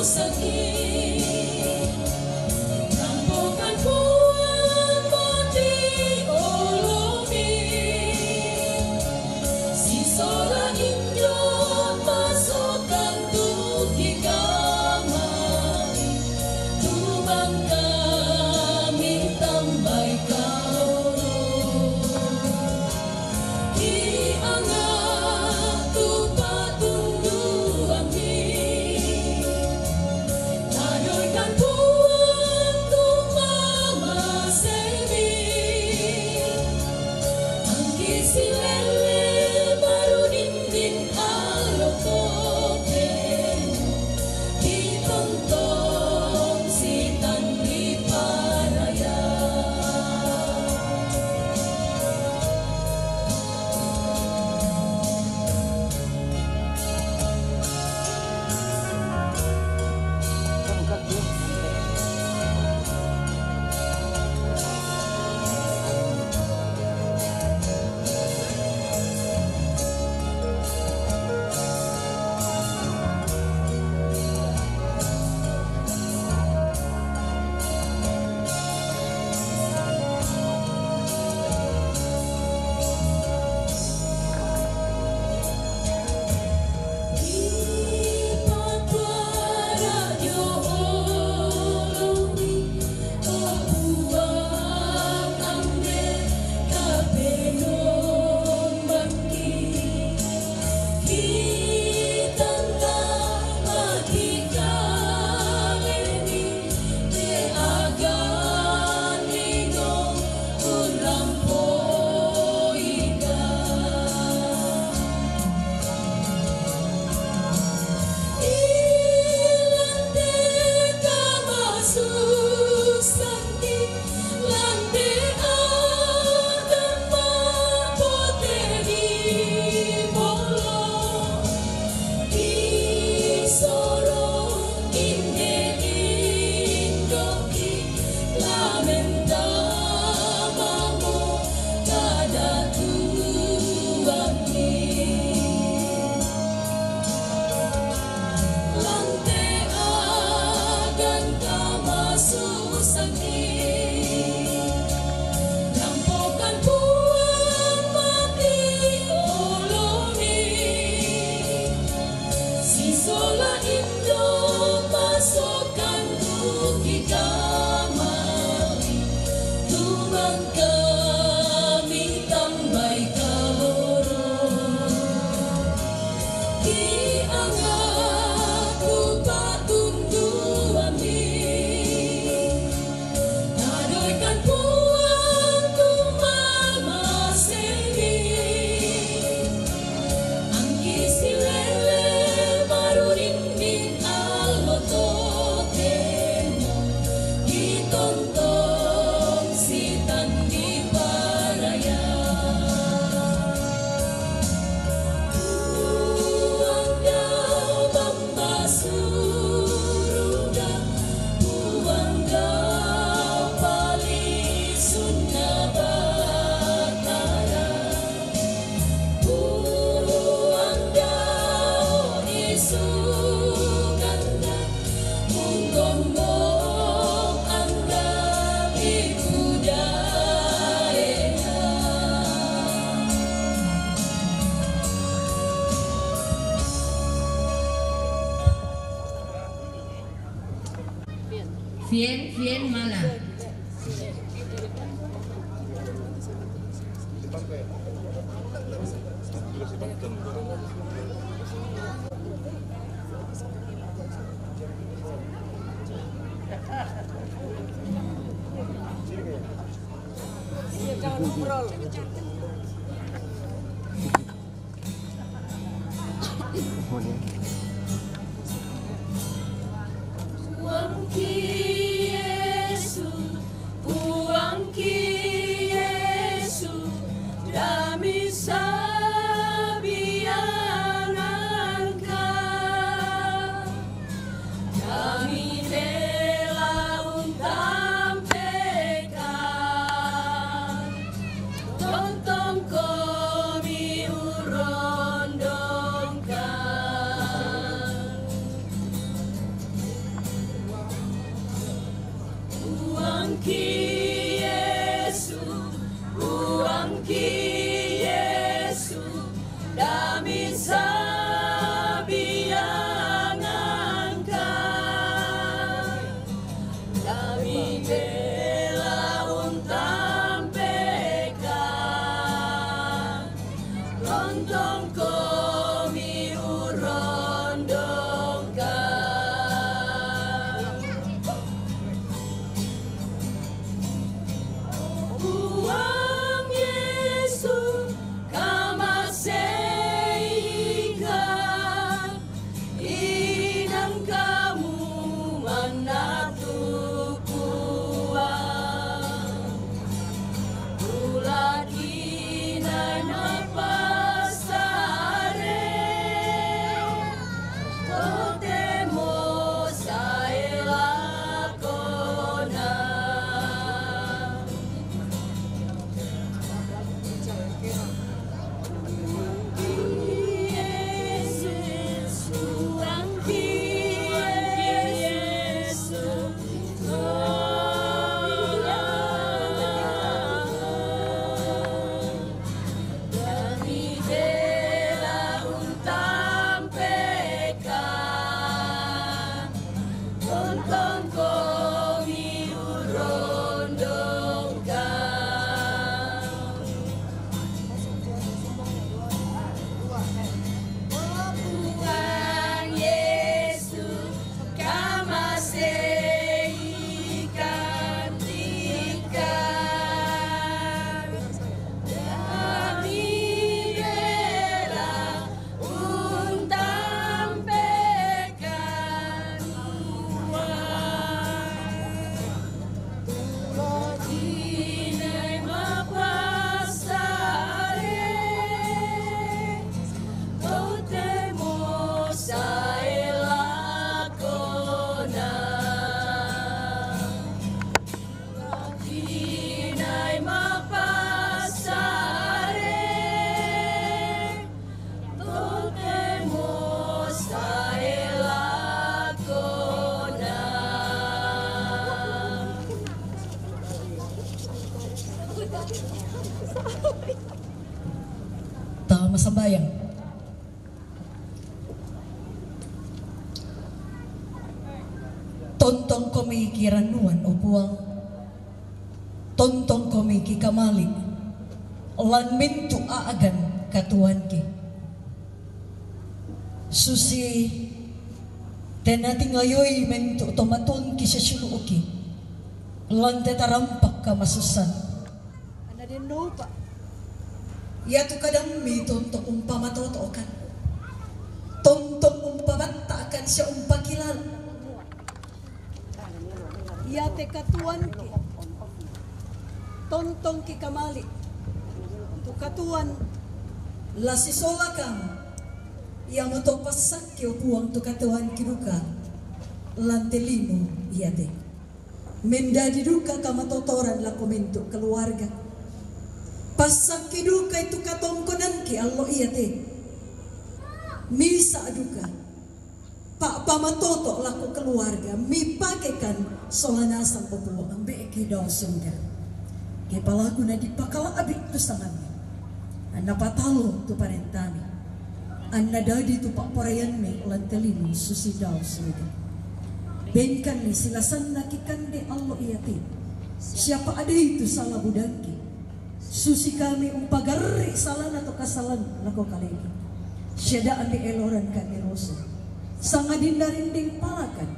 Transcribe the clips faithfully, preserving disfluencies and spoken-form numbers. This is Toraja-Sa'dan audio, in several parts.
sakit. Rampokan Puang mati olomi. Si sola injo pasokan tu ki kamari. Tumang kami tambai kaloro. Kiangatu patunduangi. Tadoikan Puang tu mama semi. Angki silele baru dinding alo kote. Ditontong sitang di paraya. Lante agan kamasusaki. Rampokan Puang mati olomi. Sisola indo pasokan tuki kamali. Tumang kami tambai kaloro. Kiangatu patunduangi. Nadoikan Puang tu mama semi. Angki silele baru dinding alo totemo. Ditontong sitang di paraya. Puang dau bamba suruga, Puang dau palisunna Batara. Puang dau isukanna, ungkombo angga ipudaeha. Fien, fien mala. Puangki Yesu, Puangki Yesu, dami sabianangka, dami tela untampekang. Tontongkomi urondongkang. Ki Yesu, puang ki Yesu, dami sabianganka, dami bela untampeka, rontongko mi urondongka. Puang Yesu, kamaseika, inang kamu manatu puang. Ulaki nai mapasare, totemo sae lakona. Tama sambayang. Tontong komi ki ranuan, o puang. Tontong komi ki kamali. Lan mintu agan katuanki. Susi te natingayoi mintu tomatuangki sasuluki. Lan te tarampak kamasusan. Ana den dopa. Ia tu kadang mi tontong umpamatotokan. Tontong umpabatakan sia umpakilala. Ia te katuanki. Tontong ki kamali. Tu katuan. Lasi sola kam. Ia moto pasakki o puang tu katuanki duka. Lan te linu ia te. Mendadi duka kamatotoran lako mintu keluarga. Pasakki duka itu katongkonanki allo ia te. Misa duka. Pak pamatoto lako keluarga. Mipakekan sola nasang o puang. Ambeki dao sungga. Ke palaku na dipakalabi tu sanganna. Anna patalo tu parentami. Anna dadi tu paporeanmi lan te linu susi dao suluda. Bengkan ni silasanna kikande allo ia te. Siapa ada itu salah budangki. Susi kami umpagarri salana to kasalan lako kaleki. Siada ambi eloran kami roso. Sangadinna rinding palakan.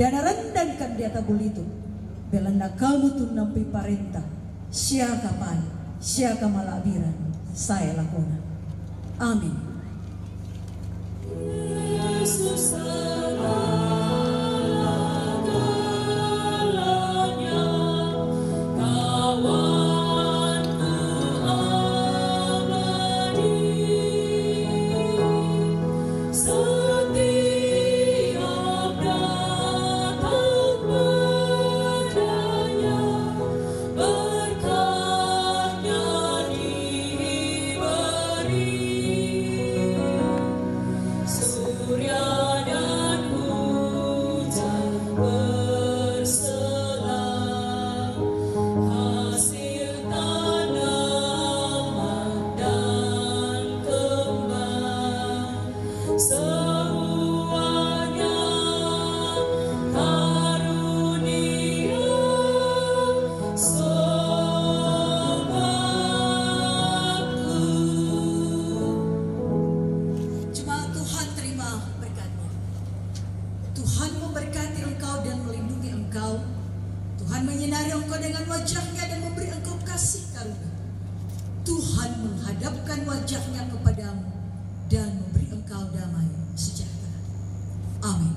Dana rendang kan di ata bulitu. Belanna kamu tu nampi parenta. Siaka pai, siaka malabiran, sae lakona. Amin. dengan wajahnya dan memberi engkau kasih karunia. Tuhan menghadapkan wajahnya kepadamu dan memberi engkau damai sejahtera. Amin.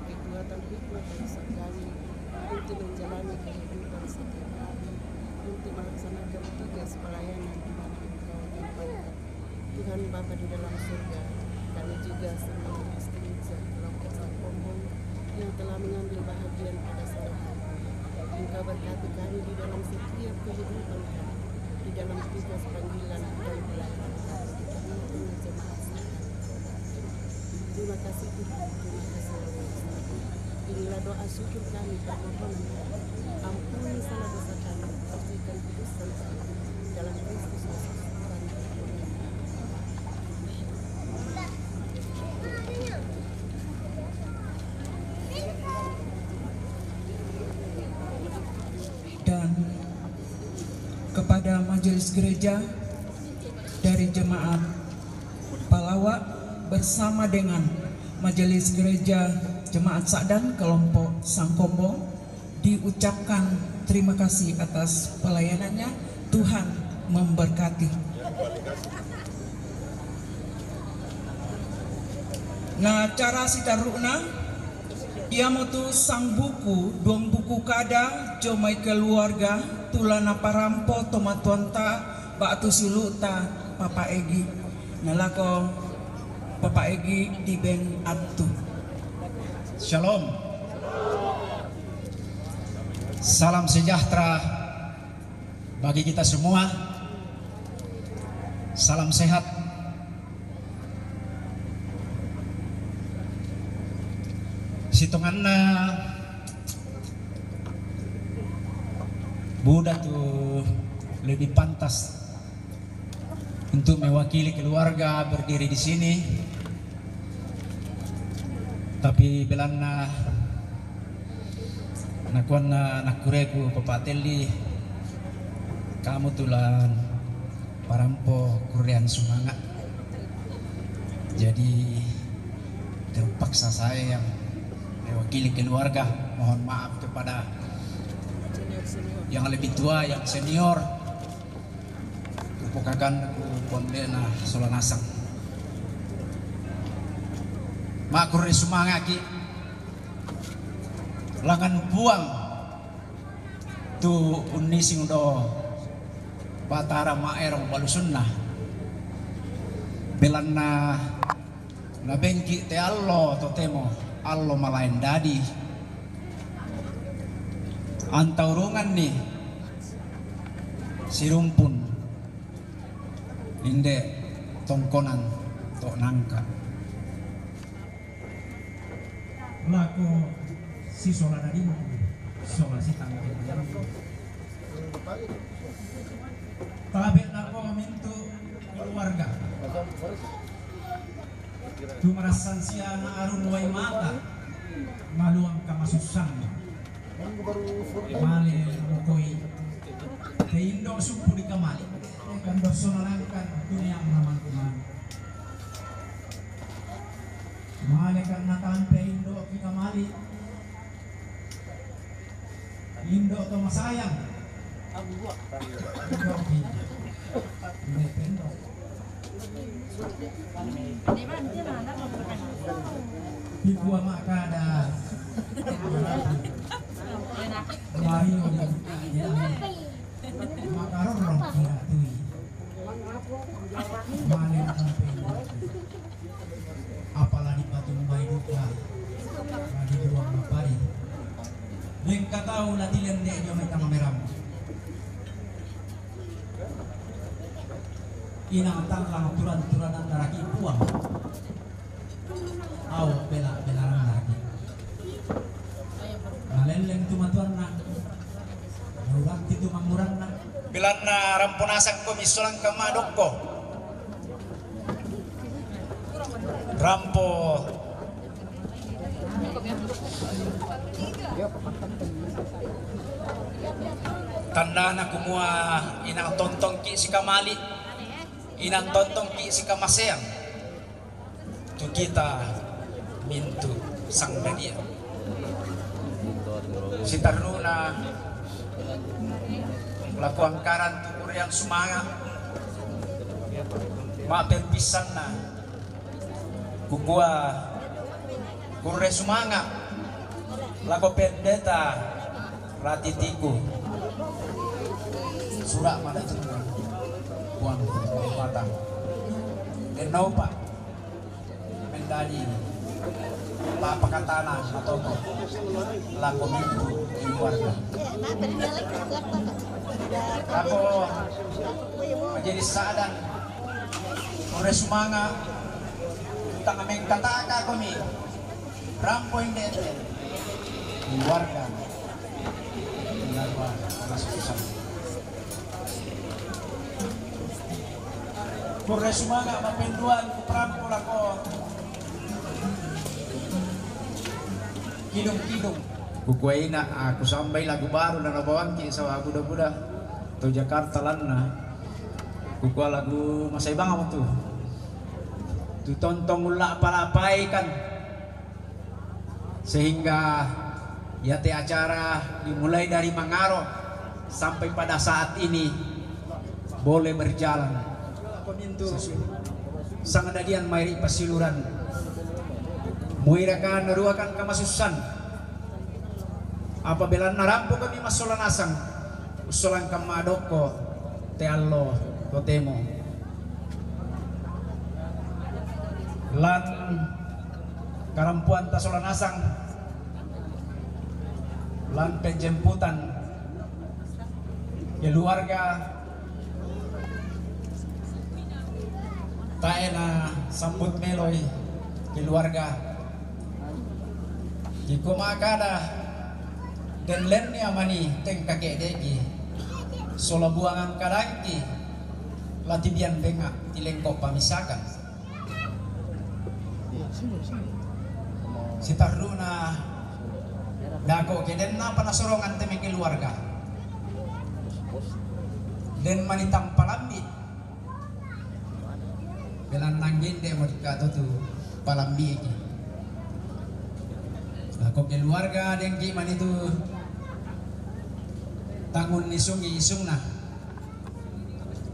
Kekuatan hikmat dan sakti untuk menjalani kehidupan setiap hari, untuk melaksanakan tugas pelayanan di mana Engkau tempatkan. Tuhan Bapa di dalam surga, kami juga semua istri dan kelompok Sangkombong yang telah mengambil bahagian pada sore hari. Engkau berkati kami di dalam setiap kehidupan kami, di dalam tugas panggilan dan pelayanan kami di tengah-tengah jemaat. Terima kasih Tuhan, terima kasih Roh Kudus. Inilah doa syukur kami, permohonan kami. Ampuni salah dosa kami, bersihkan kuduskan kami dalam Kristus Yesus. Dan kepada majelis gereja dari jemaat Palawa bersama dengan majelis gereja jemaat Sadan kelompok Sangkombong diucapkan terima kasih atas pelayanannya. Tuhan memberkati. Na cara sitaru'na, iamotu sang buku, duang buku kada, jo mai keluarga, tu la naparampo tomatuanta, ba'tu siulu'ta, Papa Egi. Na lako Papa Egi dibeng attu. Shalom. Salam sejahtera bagi kita semua. Salam sehat. Sitonganna Buddha tu lebih pantas untuk mewakili keluarga berdiri di sini. Tapi belanna nakuanna nakkureku, Papa Telli, kamu tu la Parampo kurrean semangat. Jadi terpaksa saya yang mewakili keluarga. Mohon maaf kepada yang lebih tua, yang senior. Kupokakan ku pondena sola nasang. Makkurre sumanga'ki langngan Puang tu unnising do Batara maero balusunna. Belanna nabengki te allo totemo allo malaeng dadi. Antaurunganni sirumpun inde tongkonan to nangka. Lako sisola dadimmu, sola sitangke. Tabe' lako mintu keluarga. Tu marassan siana arung wai mata, maluang kamasussanna. Male mokoi te indo suppu di kamali. Kan dosso nalangkan dunia mamang-mamang. Male kan natampe indo ki kamali. Indo to masayang. Indo ki. Indo tendo. Dikua makkada. Mario. Makarorong kira tui. Mane sampai. Apalagi batu mai duka. Lagi ruang mapari. Lengka tau latihan dek dia mai tama meram. Inang tallang turan-turanan naraki Puang. Au bela-belarang naraki. Nalelleng tu matuanna. Naurakki tu manguranna. Belanna rampo nasakko missolang kamma dokko. Rampo Tandana kumua inang tontongki sikamali, inang tontongki sikamaseang tu kita mintu sangdadia. Sitarruna lakuangkaran tu kuriang sumanga, mapempissanna. Kukua kurre sumanga lako pendeta ratitiku. Sura madatenna Puang Patang. Dennaupa mendadi lapakatana matoto lako mintu keluarga. Lako majelis adat. Ore sumanga, tang mengkataka komi, rampo indete, keluarga, keluarga, anak susah. Ore sumanga, mapenduan, ku perampo lako, kidung-kidung. Kukuaina, aku sambai lagu baru na nabawangki, sawa aku buda-buda to Jakarta lanna. Kukua lagu masai bang apa tu? Tu tontong ulla palapaikan. Sehingga yate acara dimulai dari Mangaro sampai pada saat ini boleh berjalan. Sangdadian mairi pasiluran. Muirakan ruakan kamasussan. Apa belanna rampo kami massola nasang, ussolang kamma dokko te allo totemo. Lan karampuan tasola nasang, lan penjemputan keluarga taena sambut meloi keluarga. Iko makkada, den lennia mani tengka ke'de'ki, sola buangan kadangki, latibian benga tilengko pamisakan. Sitarruna dako ke den napa nasorongan teme keluarga. Den mani tampalambi. Lannang gende mo ka to tu palambi ki. Lako keluarga dengki manitu tangun nisungi isungna.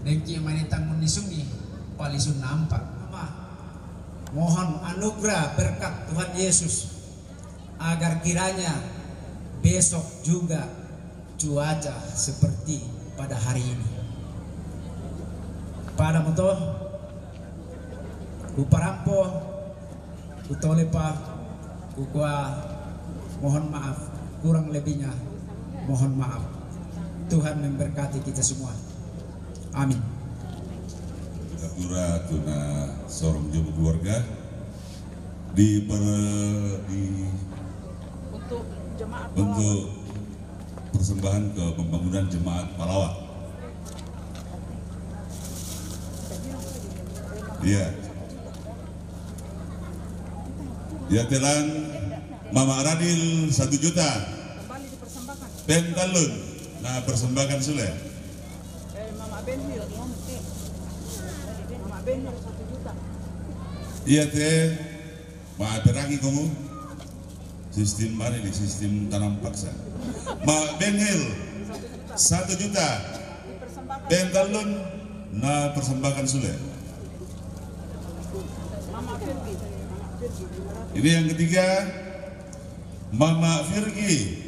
Dengki mani tangun nisungi palisun nampak. Mohon anugerah berkat Tuhan Yesus agar kiranya besok juga cuaca seperti pada hari ini. Pada moto, kuparampo, kutolepa, kukua mohon maaf, kurang lebihnya mohon maaf. Tuhan memberkati kita semua. Amin. Kapura tuna sorong jomu keluarga di per, di untuk jemaat untuk persembahan ke pembangunan jemaat Palawa. Iya. Ya telang Mama Radil satu juta. Pentallun na persembahkan sule. Iya te. Maperangi komu. Sistem mana ini? Sistem tanam paksa. Ma Benhil satu juta. Pentallun na persembahkan sule. Ini yang ketiga, Mama Virgi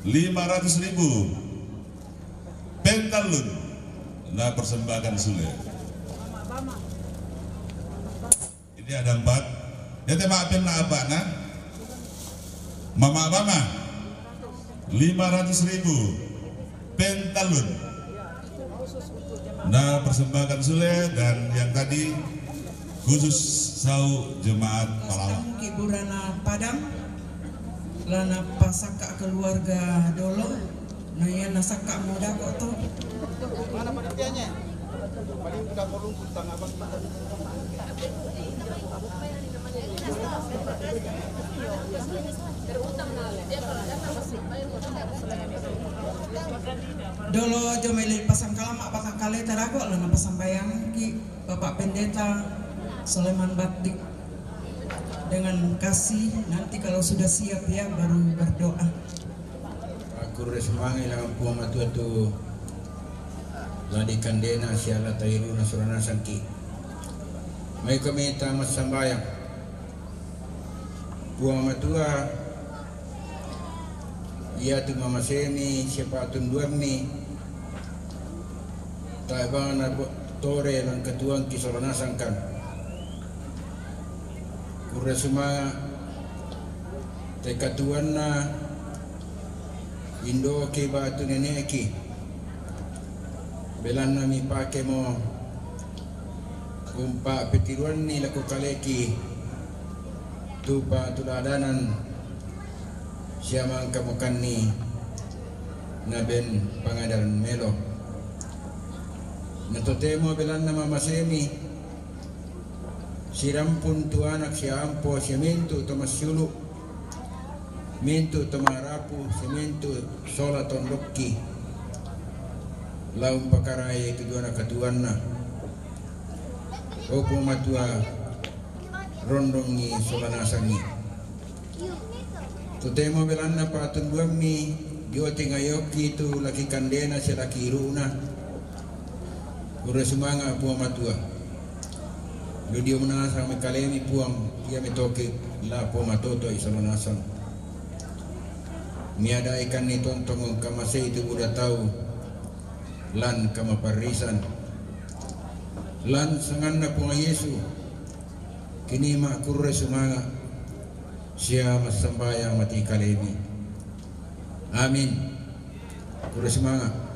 lima ratus ribu. Pentallun na persembahkan sule. Ini ada empat. Ya te mapen na apa na? Mama Bama lima ratus ribu. Pentallun na persembahkan sule dan yang tadi khusus sau jemaat Palawa. Ki burana Padang lana pasaka keluarga dolo. Na iya nasaka modako to. Mana panitianya? Paling udah kolong tangga bang. Dolo jomele pasang kalama, pasang kaleta dago lana pasang bayang ki Bapak Pendeta Soleman Batik. Dengan kasih, nanti kalau sudah siap ya baru berdoa. Aku resmangi lang Puang Matua tu ladi kandena siala tairu na surana sangki. Mai kami tamat sambayang. Puang Matua, ia tu mamasemi siapa tunduanmi. Taibana tore lang katuang ki solanasangkan. Kurre sumanga te katuanna indoki batu neneki. Belanna mipake mo kumpa petiruanni lako kaleki tupa tuladanan siamang kamukanni naben pangadaran melo. Natotemo belanna mamasemi sirampun tu anak siampo siamintu to massiulu. Mintu to marapu, simintu sola tondokki. Laung pakarai keduana katuanna. Opo matua rondongi sola nasangi. Totemo belanna patunduammi dio tingayoki tu laki kandena sia laki iru'na. Kurre sumanga Puang Matua. Ludio menasang mekalemi Puang, ia metoke lapo matoto isolo nasang. Miadaikan ni tontong kamasei tu buda tau lan kamaparrisan. Lan sanganna Puang Yesu, kini ma kurre sumanga sia massambayang mati kalemi. Amin. Kurre sumanga.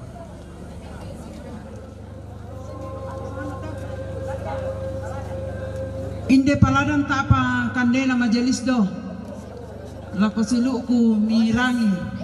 Inde paladan tapa kandena majelis do. Lako siluku mirangi.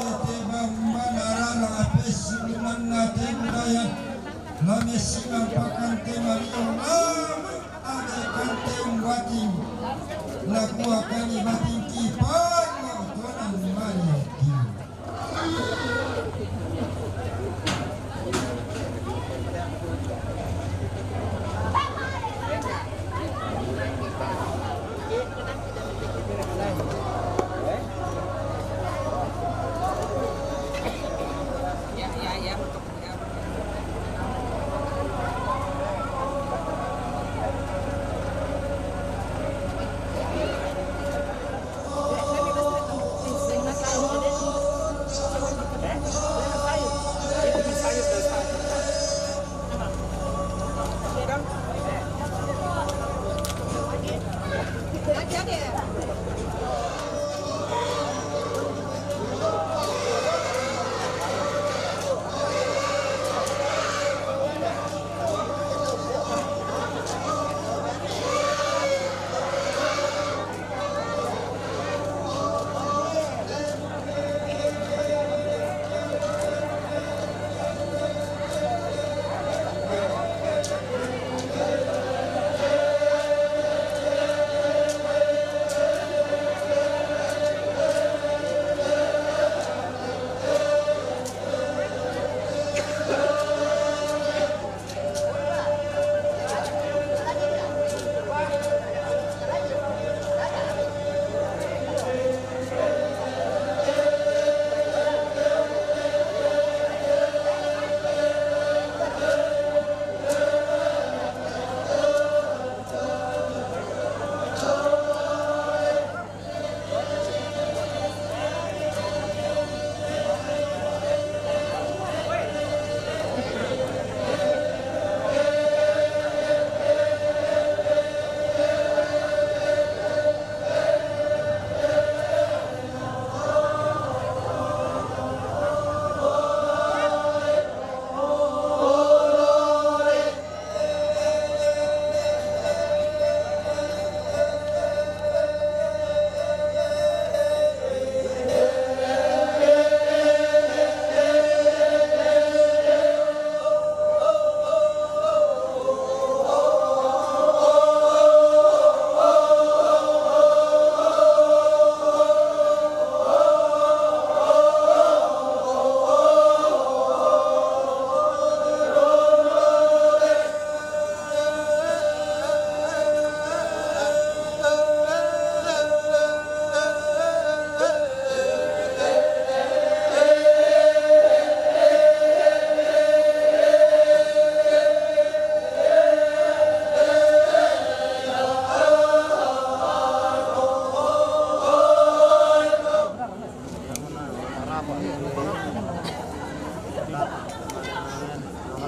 Ete bambana rara apesi lumana tenda ya. Lame singa pakante Maria lama ade kante mbati. Lakua kani batinki panga tona Maria ki.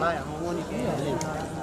Maya, wani.